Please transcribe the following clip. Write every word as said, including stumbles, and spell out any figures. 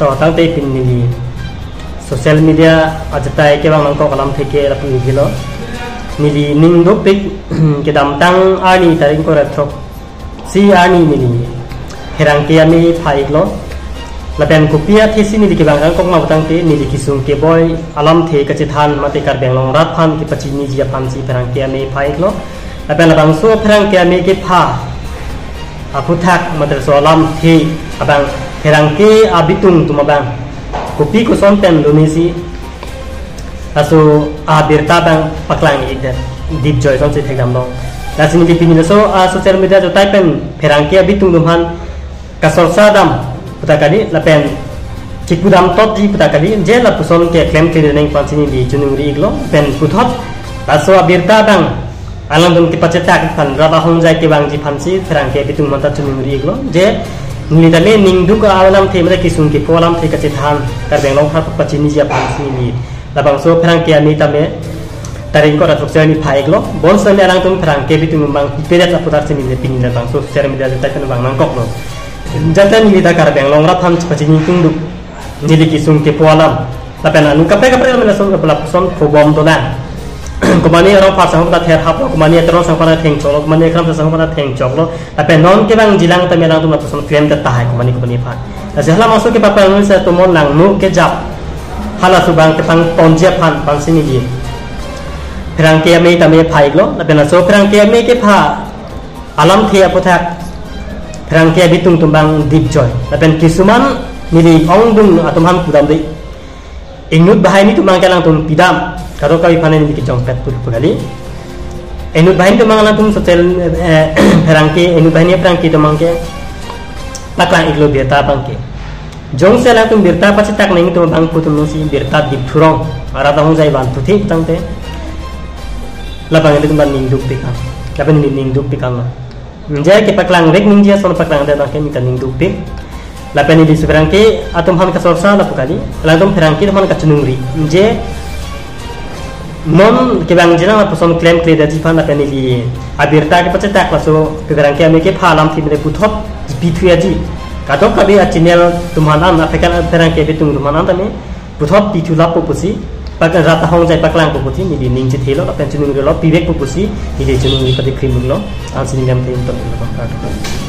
To, tangte pini neli social media ajatai kevang nangkok alamthe ke lapu iklo. Neli ning dopik kedamtang arni tarik ingkoi ra throk si arni neli pherangke amei pha iklo. Lapen kopi athesi neli kevang nangkok ma pu tangte neli kesung keboi alamthe kachethan mate Karbi Anglong rat aphan kepachiniji aphansi pherangke amei pha iklo. Lapen labangso pherangke amei kepha aphuthak mate laso alamthe abang pherangke abitung atum abang kopi koson pen lunisi laso abirta abang paklang ikdet Dipjoy asonsi thekdamlong. Lasi neli pini laso, ah, social media ajatai pen pherangke abitung atum aphan kasorsa dam pu ta kali lapen kipudam totji pu ta kali, je lapuson ke klemkle nangji aphansi neli choningri iklo. Pen puthot laso abirta abang alangtum kepachetak aphan Rat Ahongjai kevangji aphansi pherangke abitung aphanta choningri iklo. Je neli tame ning duk alamthe mate kesung kepho alamthe kachethan Karbi Anglong aphan pachiniji aphansi neli labangso pherangke amei tame tarik ingkoi ra throk si arni pha iklo. Bonsitame alangtum pherangke abitung atum abang pipedet aphuthak si neli pini labangso social media ajatai pen vang nangkoklo. Jata neli ta Karbi Anglong rat aphan pachini tungduk neli kesung kepho alam. Lapen anu kaprek kaprek alam lason lapuson phobom dolang. Komane arong phar sang ta ther haplo, komane ateron sang ta thengchoklo, komane akram sang ta thengchoklo. Lapen non kevangjilang tame alangtum lapuson klemdet tahai komane komane aphan. Lasi halabangso kepapang sa tomon langno kejap halaso abang kepangponji aphan aphansi neli pherangke amei tame pha iklo. Lapen laso pherangke amei kepha alamthe aphuthak pherangke abitung atum abang Dipjoy. Lapen kisuman neli ongdung atum aphan pudamde. Inut banghini atum abang ke alangtum pidam. Kadokave aphan neli kejongpet pulo pu kali. Inut banghini atum abang alangtum social, eh, pherangke, inut banghini pherangke atum abang ke paklang iklo birta abang ke. Jongsi alangtum birta pachetak nangji atum abang putum nangsi birta Diphu rong, Rat Ahongjai vanphuthek tangte labang ilitum ning dukpik an. Lapen neli ning dukpik an. Je kepaklang rek nangji ason paklangdet abang ke neli ta ning dukpik. Lapen neli laso pherangke atum aphan kasorsa lapu kali. Alangtum pherangke atum aphan kachoningri. Je non kevangjilang lapuson klemkledetji aphan lapen neli abirta kepachetak laso pherangke amei kepha alamthe mate puthot pithu aji. Kadokave achannel atum aphan an, aphekan pherangke abitung atum aphan an tame puthot pithu lap po pusi, pak Rat Ahongjai paklang po pusi neli ning chethelo lapen choningrilo, pivek po pusi neli choningri pati krimlo. Ansi ning lamthe ington lo.